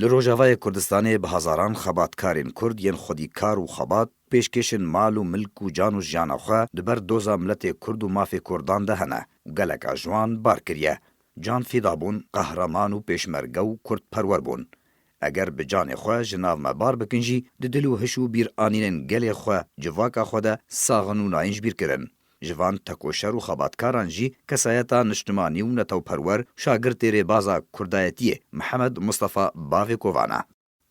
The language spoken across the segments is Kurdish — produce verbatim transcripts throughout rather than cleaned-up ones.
Li Rojavayê Kurdistanê bi hezaran xebatkarên Kurd yên xwedî kar û xebat, pêşkêşên mal û milk û can û jiyana xwe di ber doza miletê Kurd û mafê Kurdan de hene û geleka ji wan bar kiriye. Can fîda bûn, qehreman û pêşmerge û Kurdperwer bûn. Eger bi canê xwe ji nav me bar bikin jî, di dil û hiş û bîranînên gelê xwe, civaka xwe de sax in û nayên ji bîr kirin. Ji van tekoşer û xebatkaran jî kesayeta niştimanî û netewperwer, şagirtê rêbaza kurdayetiyê Mihemed Mistefa bavê Kovan e.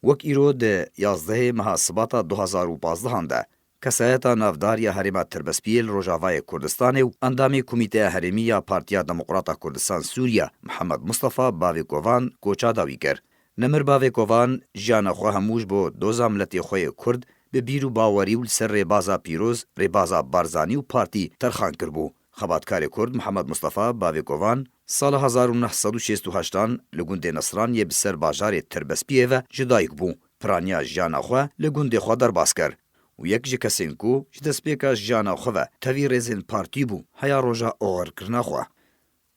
Wek îro di yazdehê meha Sibata du hazar û pazdehan de kesayeta navdar ya herêma Tirbespiyê li Rojavayê Kurdistanê û endamê Komîteya Herêmî ya Partiya Demokrata Kurdistan Sûriye Mihemed Mistefa bavê Kovan koça dawî kir. Nemir bavê Kovan jiyana xwe hemû ji bo doza miletê xwe yê Kurd bi bîr û bawerî û li ser rêbaza pîroz, rêbaza Barzanî û partî terxan kiribû. Xebatkarê Kurd Mihemed Mistefa bavê Kovan sala hezar û neh sed û şêst û heştan li gundê Nesran yê bi ser bajarê Tirbespiyê ve ji dayik bû. Piraniya jiyana xwe li gundê xwe derbas kir û yek ji kesên ku ji destpêka jiyana xwe ve tevî rêzên partî bû heya roja oxirkirina xwe.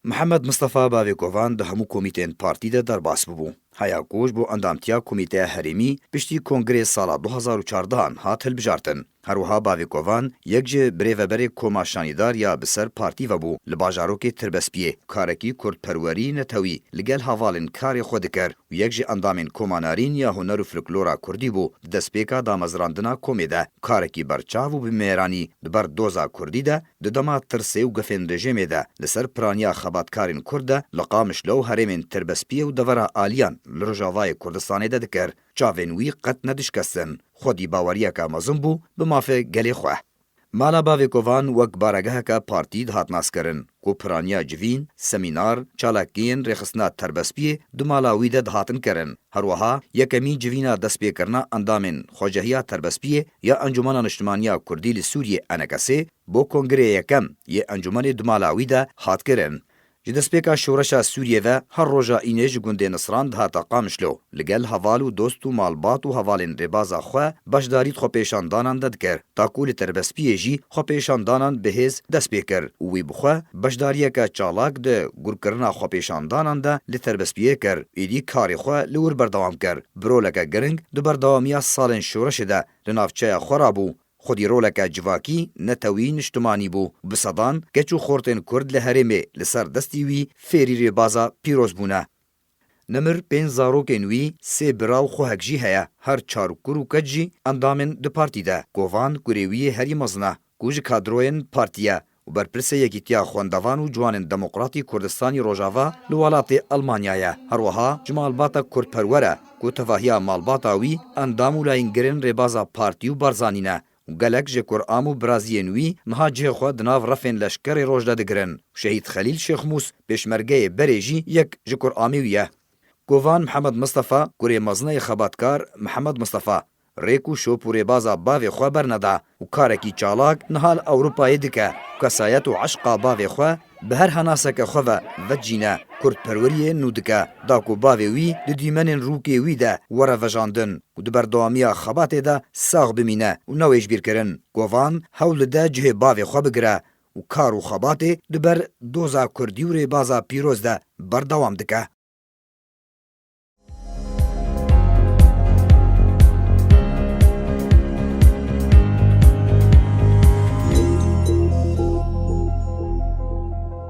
Mihemed Mistefa bavê Kovan di hemû komîteyên partî de derbas bûbû. Heya ku ji bo endamtiya Komîteya Herêmî piştî Kongreyê sala du hazar û çardehan hat hilbijartin. Her wiha bavê Kovan yek ji birêveberê Koma Şanîdar ya bi ser partî ve bû li bajarokê Tirbespiyê. Karekî kurdperwerî netewî li gel hevalên karê xwe dikir û yek ji endamên Koma Narîn ya Huner û Folklora Kurdî bû di destpêka damezrandina komê de. Karekî berçav û bi mêranî di ber doza kurdî de, di dema tirsê û gefên rejîmê de li ser piraniya xebatkarên Kurd de li Qamişlo û herêmên Tirbespiyê û devera aliyan li Rojavayê Kurdistanê de dikir. Çavên wî qet nedişkestin. Xwedî baweriyeke mezin bû bi mafê gelê xwe. Mala bavê Kovan wek baregeheke partî dihat naskirin, ku piraniya civîn, semînar, çalakiyên rêxistina Tirbespiyê di mala wî de dihatin kirin. Her wiha yekemîn civîna destpêkirina endamên Xwecehiya Tirbespiyê ya Encûmena Niştimanî ya Kurdî li Sûriyê, ENKSê, bo Kongreyê yekem yê Encûmenê di mala wî de hat kirin. Ji destpêka şoreşa Sûriyê ve her roja înê ji gundê Nisran dihate Qamişlo. Li gel heval û dost û malbat û hevalên rêbaza xwe beşdarî di xwepêşandanan de dikir. Ta ku li Terbespiyê jî xwepêşandanan bi hêz dest pê kir û wî bi xwe beşdariyeke çalak di gurkirina xwepêşandanan de li Terbespiyê kir. Êdî karê xwe li wir berdewam kir. Bi roleke giring di berdewamiya salên şoreşê de li navçeya xwe rabû. Xwedî roleke civakî, netewî, niştimanî bû. Bi sedan keç û xortên Kurd li herêmê li ser destî wî fêrî rêbaza pîroz bûne. Nemir pênc zarokên wî, sê bira û xwehek jî heye. Her çar kur û keç jî endamên di partî de. Kovan kurê wî yê herî mezin e, ku ji kadroyên partî ye û berpirsê Yekîtiya Xwendevan û Ciwanên Demokratî Kurdistanî Rojava li welatê Elmanya ye. Her wiha ji malbata kurdperwer e, ku tevahiya malbata wî endam û layîngirên rêbaza partî û Barzanî ne. Û gelek ji kuram û biraziyên wî niha cihê xwe di nav refên leşkerê roj de digirin. Şehîd Xelîl Şêxmûs, pêşmergeyê berê jî yek ji kuramê wî ye. Kovan Mihemed Mistefa, kurê mezin ê xebatkar Mihemed Mistefa, rêk û şop û rêbaza bavê xwe berneda û karekî çalak niha li Ewropayê dike û kesayet û eşqa bavê xwe bi her henaseke xwe ve vecîne, kurdperweriyê nû dike, da ku bavê wî di dîmenên rûkê wî de were vejandin û di berdewamiya xebatê de sax bimîne û newê ji bîr kirin. Kovan hewl dide cihê bavê xwe bigire û kar û xebatê di ber doza kurdî û rêbaza pîroz de berdewam dike.